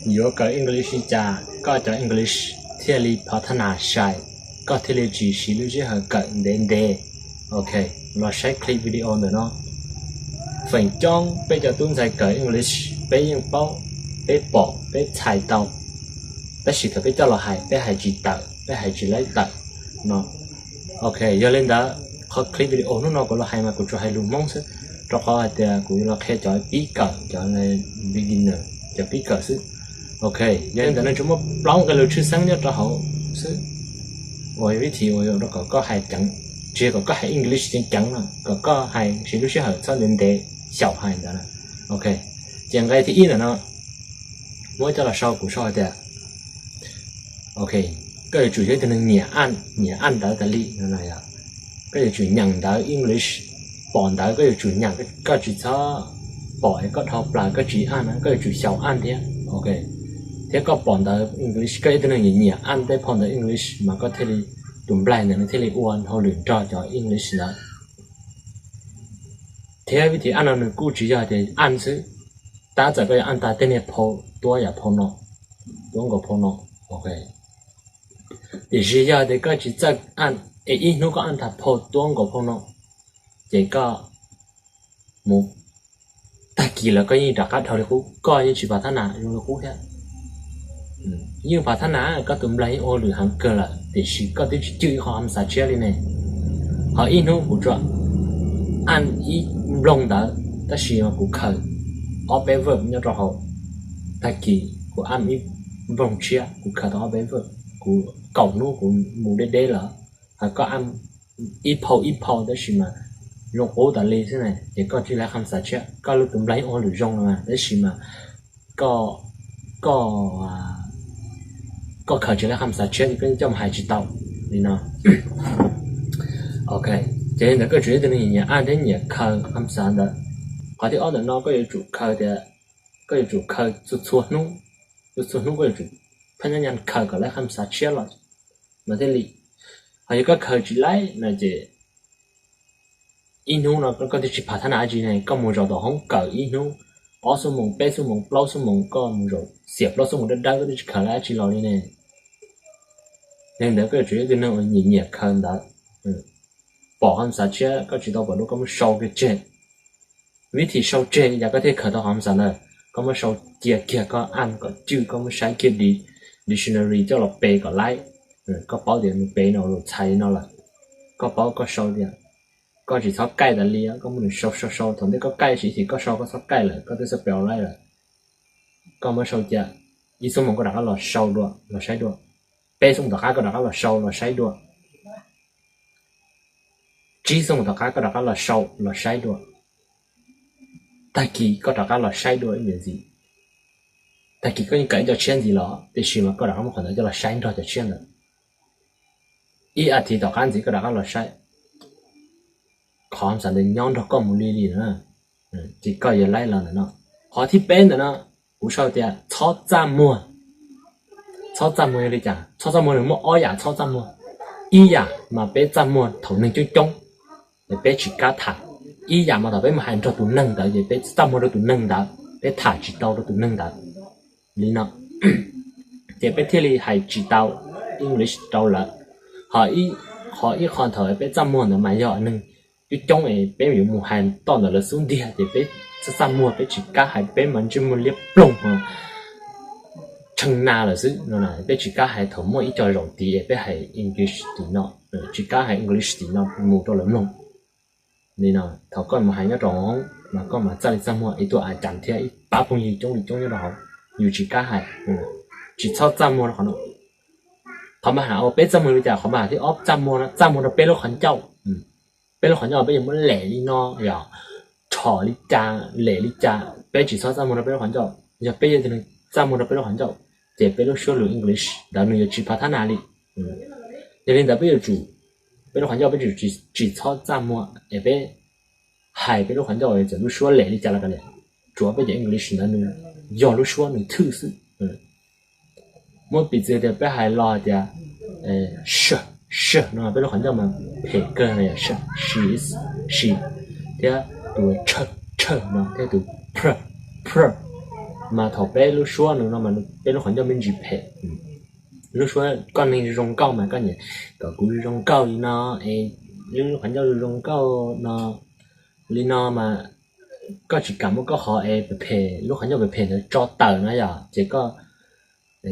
Yuav kawm English li cas koj cov English thiaj li phav thab nas sai, koj thiaj li tsis siv lub sij hawm kawm ntev ntev? Ok, los saib clip video ntawm no. Feem coob peb cov tub ntxhais kawm English, peb yeej paub, peb pom, peb txhais tau, tab sis thaum peb coj los hais, peb hais tsis tawm, peb hais tsis laib tawm no. Ok, yog li ntawd, qhov clip video hnub no kuv los hais mas kuv tsuas hais lus Hmoob xwb, rau qhov hais tias kuv yuav los qhia cov pib kawm, cov beginner, cov pib kawm xwb. Ok, yog li ntawd nej tsuas muaj plaub nqe lus tshwj xeeb nyob rau hauv xwb uas vib thim uas yuav rau kom koj hais ceev, tsis yog kom koj hais English ceev ceev no, kom koj hais siv lub sij hawm txhob ntev ntev xyaum hais ntawd. Ok, ces nqe thib ib ntawm no, muab coj los sau, kuv sau hais tias, ok, koj yuav tsum yog ib tug neeg nyiam aj, nyiam aj ntawv tas li no. Koj yuav tsum nyeem ntawv English, pom ntawv koj yuav tsum nyeem, koj tsis txhob pom es koj dhau plaws koj tsis aj na, koj yuav tsum xyaum aj thiab. Ok, thiab koj pom ntawv English, koj yog ib tug neeg nyiam aj tej phau ntawv English mas koj thiaj li, tus nplaig ntawd nws thiaj li ua hauj lwm nrog cov English ntawd. Thiab vib thim aj no nws kuj tsis yog tias aj xwb, tab txawm koj yuav aj tag tej niag phau tuab yam phau no, tuab nkaus phau no. Ok, tiam sis yog tias koj tsis txawj aj es ib hnub koj aj tag phau tuab nkaus phau no, ces koj mus tag kis lawm koj yeej rov qab dhau li qub, koj yeej tsis phav thab nas zoo li qub thiab. Yeej phav thab nas, koj tus nplaig yeej ua hauj lwm heev kawg lawm tiam sis koj twb tsis cwj ib qho ham xav tshiab li ne. Ho ib hnub kuv tsuas aj ib nplooj ntawv tab sis mas kuv khaws ob peb verb nyob rau hauv. Tag kis kuv aj ib nplooj tshiab, kuv khaws tau ob peb verb, kuv kaum hnub kuv mus deb deb lawm. Ho koj aj ib phau ib phau tab sis mas zoo qub tas li xwb na, ces koj tsis laib ham xav tshiab, koj lub tus nplaig yeej ua hauj lwm zoo los mas tab sis mas koj, koj, koj khaws tsis laib ham xav tshiab ces koj coj mus hais tsis tau li no. Ok, ces li ntawd koj yuav tsum yog ib tug neeg nyiam aj thiab nyiam khaws ham xav ntawd. Qhov thib ob ntawm no koj yuav tsum khaws tias, koj yuav tsum khaws txhua txhua hnub, txhua txhua hnub koj yuav tsum phaj nyab nyaj khaws kom laib ham xav tshiab los mas thiaj li. Ho yog koj khaws tsis laib no ces ib hnub no koj twb tsis phav thab nas dab tsi ne, koj mus zaum tom hoob kawm ib hnub, ob xuab moos, peb xuab moos, plaub xuab moos, koj mus zaum xiam plaub xuab moos dawb dawb koj twb tsis khaws laib dab tsi los li ne. Yog li ntawd koj yuav tsum yog ib tug neeg uas nyiam nyiam khaws ntawv, pom ham xav tshiab koj tsis tau pom dua koj muab sau kiag tseg. Vib thim sau tseg li cas koj thiaj khaws tau qhov ham xav ntawd? Koj muab sau cia kiag, koj aj kom cwj, koj muab saib kiag dictionary coj los pe kom laib. Koj paub tias nws pe no lus txhais li no lawm, koj paub koj sau tias, koj tsis txhob kaij tas li, koj muab nws sau sau sau, thaum ntej koj kaij ib sim koj sau koj txhob kaij lawm koj twb txhob pe laib lawm. Koj muab sau cia, ib xuab moos koj rov qab los sau dua los saib dua, peb xuab moos tom qab koj rov qab los sau los saib dua, tsib xuab moos tom qab koj rov qab los sau los saib dua, tag kis koj rov qab los saib dua ib yam ntxiv. Tag kis koj yeej kawm ib co tshiab ntxiv los tiam sis mas koj rov qab muab qhov ntawd coj los saib nrog cov tshiab ntawd. Ib as thiv tom qab ntxiv koj rov qab los saib, qhov ham xav ntawd nyob nrog koj mus li li na, ces koj yuav laib los ntawm no. Qhov thib peb ntawm no, kuv sau tias txhob txaj muag. Txhob txaj muag yog li cas? Txhob txaj muag nws muaj ob yam txhob txaj muag. Ib yam mas peb txaj muag thaum neeg coob coob, peb tsis kam tham. Ib yam mas thaum peb mus hais nrog tus neeg ntawd ces peb txaj muag rau tus neeg ntawd, peb tham tsis tau rau tus neeg ntawd li no, ces peb thiaj li hais tsis tau English rau lawv. Ho ib qho thaum peb txaj muag ntawd mas yog neeg coob coob es peb yuav mus hais toj ntawm lawv xub ntiag ces peb txaj muag peb tsis kam hais, peb mas ntsej muag liab ploog, tsheej na lawm xwb no. Peb tsis kam hais thaum muaj ib co zaum tid es peb hais English tim no, tsis kam hais English tim no mus rau lawv mloog. Li no, thaum koj mus hais nyob rau hauv mas koj mas txaj li txaj muag, ib tug a cas thiab ib pab phooj ywg coob li coob nyob rau hauv, yus tsis kam hais, tsis txhob txaj muag rau qhov no. Qhov mas hais uas peb txaj muag li cas? Qhov mas hais thib ob txaj muag no, txaj muag rau peb lub qhov ncauj. Peb lub qhov ncauj peb yuav muab lem li no, yog rhom li cas, lem li cas, peb tsis txhob txaj muag rau peb lub qhov ncauj. Yog peb yog tus neeg txaj muag rau peb lub qhov ncauj, ces peb lub suab lus English ntawd nws yuav tsis phav thab nas li. Yog li ntawd peb yuav tsum, peb lub qhov ncauj peb yuav tsum tsis txhob txaj muag es peb hais peb lub qhov ncauj txawm lub suab lem li cas los kav liam, tsuav peb cov English ntawd nws yog lub suab nws thwj xwb. Muab piv txwv tias peb hais los hais tias sh, sh no peb lub qhov ncauj mas phem kawg no yog sh, she, is, she, thiab tus tsh, tsh no thiab tus pr, pr, Mas thaum peb lub suab no mas peb lub qhov ncauj me ntsis phem. Lub suab koj neeg zoo nkauj mas koj nyiam kom kuv zoo nkauj li no, es lub qhov ncauj zoo nkauj no li no mas koj tsis kam muab koj qhov es phem phem, lub qhov ncauj phem phem ntawd tso tawm no yom, ces koj,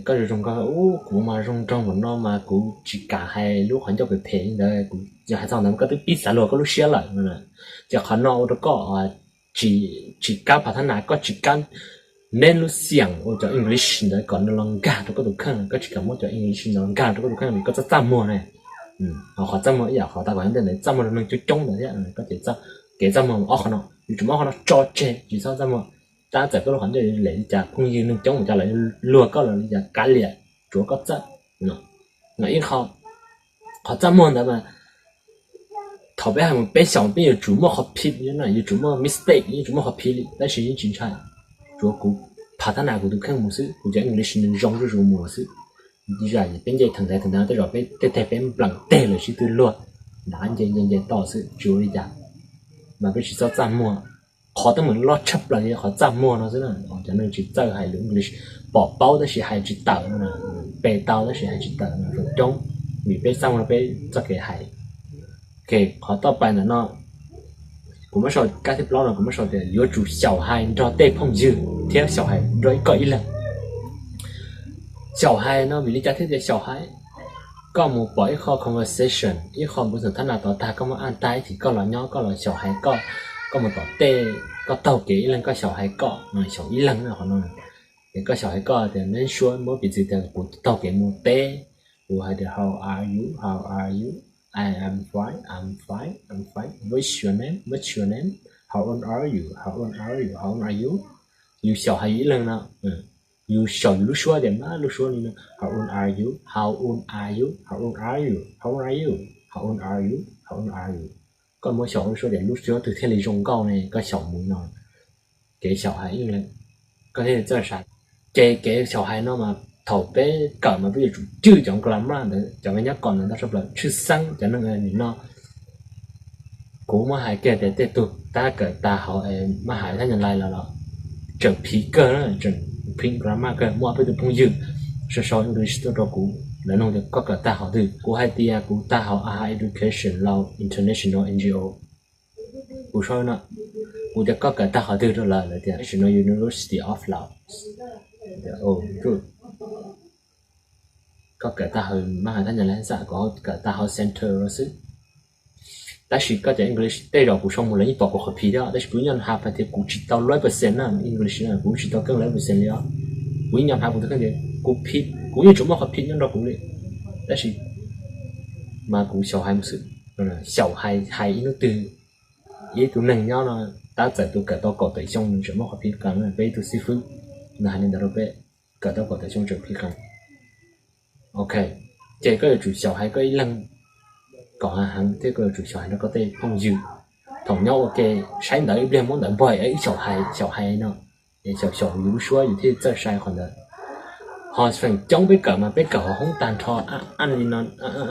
koj zoo zoo nkauj, ub, kuv mas zoo nraug npaum no mas kuv tsis kam hais lub qhov ncauj phem phem li ntawd, kuv yog hais txog ntawd koj twb pib xav luag koj lub siab lawm. Ces qhov no ua rau koj tsis, tsis kam phav thab nas, koj tsis kam neb lub xiam ua cov English ntawd kom nws los nkag rau koj tus kheej, koj tsis kam muab cov English ntawd los nkag rau koj tus kheej, koj txaj txaj muag na. Qhov txaj muag ib yam qhov tau kom ntej ntawd, txaj muag rau neeg coob coob ntawd thiab, koj ces kev txaj muag ob qhov no, yuav tsum muab ob qhov no tso tseg, tsis txhob txaj muag. Tab txawm koj lub qhov ncauj lem li cas, phooj ywg neeg coob ua cas los luag koj los li cas kav liam, tsuav koj txawj. Ib qho, qhov txaj muag ntawd mas thaum peb hais mus peb xyaum peb yuav tsum muaj qhov phiv, yuav tsum muaj mistake, yuav tsum muaj qhov phiv li, tab sis yeej tsis ntshai. Tsuav kuv phav thab nas kuv tus kheej mus xwb, kuv cov English nws zoo zuj zus mus xwb. Peb nce theem ntawd theem ntawd tej zaum peb tej teg peb npleem teg lawm sib tw luag, nrad nce nce nce toj xwb tsis ua li cas. Mas peb tsis txhob txaj muag. Qhov teeb meem loj tshaj plaws yog qhov txaj muag no xwb na. Cov neeg tsis txawj hais lus English, pom paub tab sis hais tsis tawm, pe tau tab sis hais tsis tawm feem coob, vim peb txaj muag rau peb txoj kev hais. Qhov toj pais ntawm no kuv muab sau, kab thib plaub no kuv muab sau tias yuav tsum xyaum hais nrog tej phooj ywg thiab xyaum hais nrog ib, koj ib leeg. Xyaum hais no vim li cas thiaj tias xyaum hais? Koj mus pom ib qho conversation, ib qho npuv xom thab nas tod tag, koj muab aj tag ib chim koj los nyob koj los xyaum hais koj, koj mus tom tej, koj taug kev ib leeg koj xyaum hais koj, xyaum ib leeg qhov no. Es koj xyaum hais koj tias neb suab, muab piv txwv tias kuv taug kev mus teb, kuv hais tias how are you, how are you, I am fine, I'm fine, I'm fine, what's your name, what's your name, how old are you, how old are you, how old are you. Yus xyaum hais yus ib leeg no, yus xyaum yus lub suab tias mas lub suab li no, how old are you, how old are you, how old are you, how old are you, how old are you, how old are you. Koj muab xyaum lub suab tias lub suab twg thiaj li zoo nkauj ne, koj xyaum mus no. Kev xyaum hais ib leeg, koj thiaj li txawj sai. Ces kev xyaum hais no mas thaum peb kawm mas peb yuav tsum cwj cov grammar ntawd, cov me nyab kom ntawd ntau tshaj plaws, tshwj xeeb cov neeg nim no. Kuv muab hais kiag tias tej tug tab kawm tag hauv mab hais thab nyab lais los los tseem phiv kawg na, tseem phiv grammar kawg. Muaj ob peb tug phooj ywg sau sau English tuaj rau kuv, lawv nug tias koj kawm tag hauv twg, kuv hais tias kuv tag hauv Aha Education Lao International N G O. Kuv sau no, kuv tias koj kawm tag hauv twg rau lawv, lawv tias National University of Laos. Koj kawm tag hauv mab hais thab nyab lais, xam kom kawm tag hauv center xwb. Tab sis koj cov English tej zaum kuv sau mus lawv yeej pom kuv qhov phiv thiab, tab sis kuv yeej nyob hais tias kuv tsis tau lawm percent na, English na kuv tsis tau keej lawm percent li os. Kuv yeej nyob hais kuv tus kheej tias kuv phiv, kuv yeej tsuas muaj qhov phiv nyob nrog kuv li. Tab sis mas kuv xyaum hais mus xwb, xyaum hais hais ib hnub twg, ib tug neeg nyob no, tab txawm tus kawm tau kaum tawm xyoo nws tseem muaj qhov phiv qees, peb ib tug xib fwb nws hais li ntawd rau peb, kawm tau kaum tawm xyoo tseem phiv qees. Ok, ces koj yuav tsum xyaum hais koj ib leeg kom heev thiab koj yuav tsum xyaum hais nrog koj tej phooj ywg. Thaum nyob ua ke saib ntawv ib pliag muab ntawv npog, wb xyaum hais, xyaum hais no, xyaum xyaum yus lub suab yus thiaj txawj sai qhov ntawd. Ho feem coob peb kawm mas peb kawm hauv hoob tag nrho, aj li no,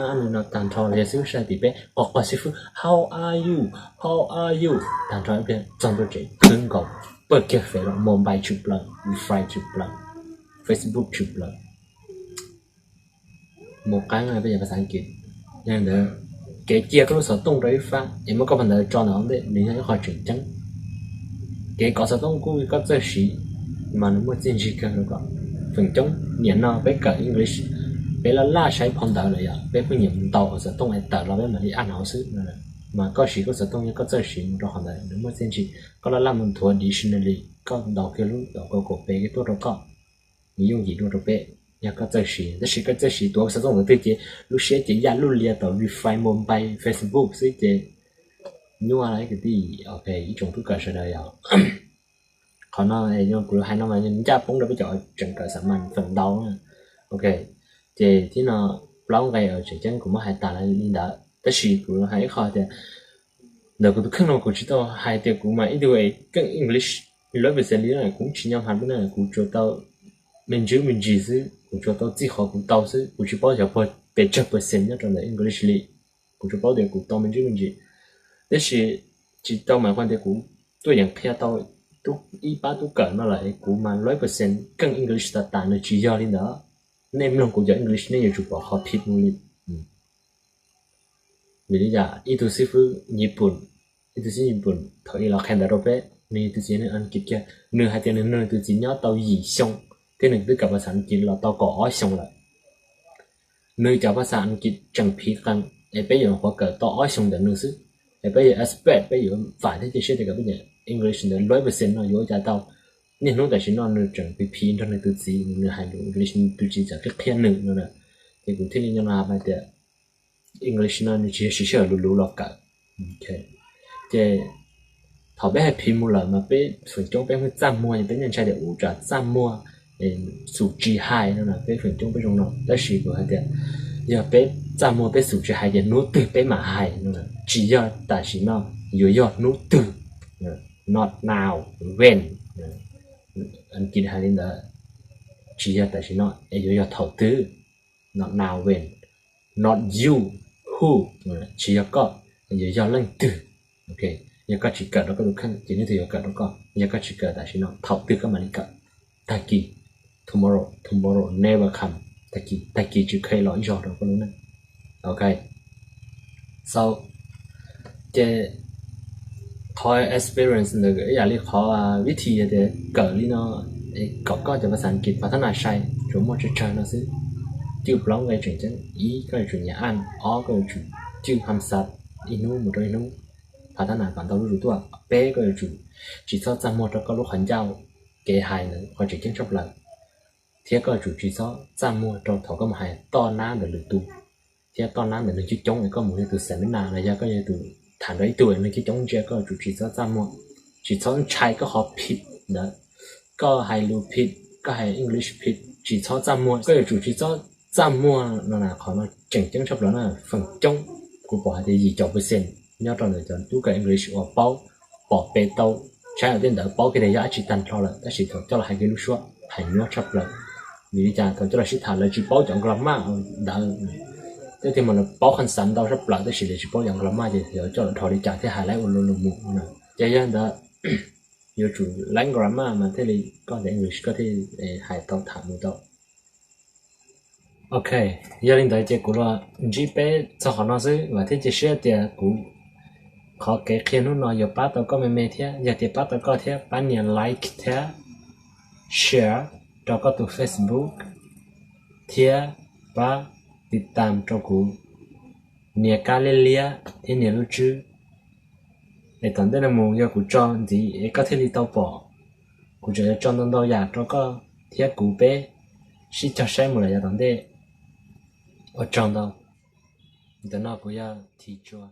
aj li no tag nrho los yog xib fwb saib tim peb qo qo xib fwb, how are you, how are you, tag nrho ib pliag txog ntua tsev khwb nkaus, pawg kiag fev los mobile tshwm plaws, wifi tshwm plaws, Facebook tshwm plaws, mus qeeb peb yam pas xav kiv. Yog li ntawd, kev cia koj lub xov tooj rau ib fab es muab koj phau ntawv tso ntawm hauv ntej nws yog ib qho tseem ceeb. Kev kov xov tooj kuj koj txawj siv mas nws muaj txiaj ntsig kawg rau koj. Feem coob nim no peb kawm English, peb laj laj saib phau ntawv lawm yom, peb pheej nyiam mus ntaus hauv xov tooj es tawm los peb mam li aj hauv xwb. Mas koj siv koj xov tooj yog koj txawj siv mus rau qhov ntawd nws muaj txiaj ntsig. Koj laj laj mus nthuav dictionary, koj ntaus kiag lub tom Google pem kiag tuaj rau koj, nws yooj yim dua rau peb yog koj txawj siv. Tab sis koj txawj siv tuav xov tooj ntawd twg ces lub siab ces ya luj lias tom wifi, mobile, Facebook xwb ces nyuaj li kwv tij. Ok, ib tsoom tub kawm sawv daws yom, qhov no kuv hais no mas ncaj poob rau peb cov tseem kawm xam mas feem ntau. Ok, ces thib no plaub nqe tseem ceeb kuv muab hais tas li ntawd, tab sis kuv hais ib qho tias ntawm kuv tus kheej no kuv tsis tau hais tias kuv mas ib tug keej English lawv pes li, kuv tsis nyom hais li na, kuv tsuas tau me ntsis me ntsis xwb, kuv tsuas tau txij qhov kuv tau xwb, kuv tsis paub xyov pes tsawg percent nyob rau ntawm English li. Kuv tsuas paub tias kuv tau me ntsis me ntsis, tab sis tsis tau mam qhia tias kuv tuaj yeem qhia tau ib pab tub kawm no lawm es kuv mas lawv percent keej English tas tas, nws tsis yog li ntawd. Nej mloog kuv cov English nej yuav tsum pom qhov phim mus li. Vim li cas ib tug xib fwb Nyij Pooj, ib tug xib fwb Nyij Pooj thaum ub los qhia ntawv rau peb, nws tus txiv nws Askiv kiag, nws hais tias nws nrog nws tus txiv nyob tau yim xyoo, thiab nws twb kawm phas xas Askiv los tau kaum ob xyoo lawm. Nws cov phas xas Askiv tseem phiv qees, es peb yuav qhuav kawm tau ob xyoo ntawm nws xwb. Es peb yuav expect, peb yuav vam thiab cia siab tias kawm peb cov English ntawd lawv percent no yuav ua cas tau. Niaj hnub tam sim no nws tseem phiv phiv nrog nws tus txiv, nws hais lus English, nws tus txiv txawm qhia nws no na. Ces kuv thiaj li nyob no hais tias English no nws tsis yog siv sij hawm luv luv los kawm. Ces thaum peb hais phiv mus lawm mas peb feem coob peb muaj txaj muag, peb yeej ntshai tias ub tsam txaj muag, xum tsis hais no na, peb feem coob peb zoo no. Tab sis kuv hais tias yog peb txaj muag peb xum tsis hais ces hnub twg peb mam hais no, tsis yog tam sim no, yuav yog hnub twg. Not now, when. Askiv hais li ntawd, tsis yog tam sim no es yuav yog thaum twg. Not now, when. Not you, who. Tsis yog koj, yuav yog leej twg. Yog koj tsis kawm rau koj tus kheej ces leej twg yuav kawm rau koj. Yog koj tsis kawm tam sim no, thaum twg koj mam li kawm? Tag kis, tomorrow, tomorrow never come. Tag kis, tag kis tsis kheev los ib zaug rau koj lub neej. Ok, so ces qhov experience ntawd ib yam li qhov vib thi tias kawm li no kom koj cov phas xas Askiv phav thab nas sai, tsuas muaj tsawg tsawg no xwb. Cwj plaub nqe tseem ceeb: ib, koj yuav tsum nyiam aj; ob, koj yuav tsum cwj ham xav ib hnub mus rau ib hnub, phav thab nas kom ntau zuj zus tuaj. Peb, koj yuav tsum tsis txhob txaj muag rau koj lub qhov ncauj, kev hais ntawd qhov tseem ceeb tshaj plaws, thiab koj yuav tsum tsis txhob txaj muag rau thaum koj mus hais toj nab ntawm lwm tus thiab toj nab ntawm neeg coob coob es koj mus yog tus seminar los yog koj yog tus tham nrog ib tug neeg coob coob ntsia, koj yuav tsum tsis txhob txaj muag, tsis txhob ntshai koj qhov phim ntawd. Koj hais lus phim, koj hais English phim, tsis txhob txaj muag, koj yuav tsum tsis txhob txaj muag no na. Qhov no tseem ceeb tshaj plaws na. Feem coob kuv pom hais tias yim caum percent nyob rau ntawm cov tub kawm English uas paub, pom pes tau, saib lawv tej ntawv paub kiag tias yog dab tsi tag nrho lawm, tab sis thaum coj los hais kiag lub suab hais nyuaj tshaj plaws. Vim li cas? Thaum coj los sib tham lawv tsis paub cov grammar ntawd, tej tiag mas lawv paub qhov xav ntau tshaj plaws tab sis lawv tsis paub cov grammar ces yuav coj los dhau li cas thiab hais lawv ua luag lus mus no. Ces yog ntawd yuav tsum learn grammar mas thiaj li koj ntawm English koj thiaj hais tau tham mus tau. Ok, yog li ntawd ces kuv los ntsib peb txog qhov no xwb, vam thiab cia siab tias kuv qhov kev qhia hnub no yuav pab tau koj me me thiab. Yog tias pab tau koj thiab pab nias like thiab share rau koj tus Facebook thiab pab tiv tam rau kuv, nias kab liab liab thiab nias lub tswb, es tom ntej no mus yog kuv tso ntxiv es koj thiaj li tau pom. Kuv tseem yuav tso ntau ntau yam rau koj thiab kuv peb sib cog saib mus lawm yav tom ntej. Ua tsaug ntau. Ntawm no kuv yog Thim Tsua.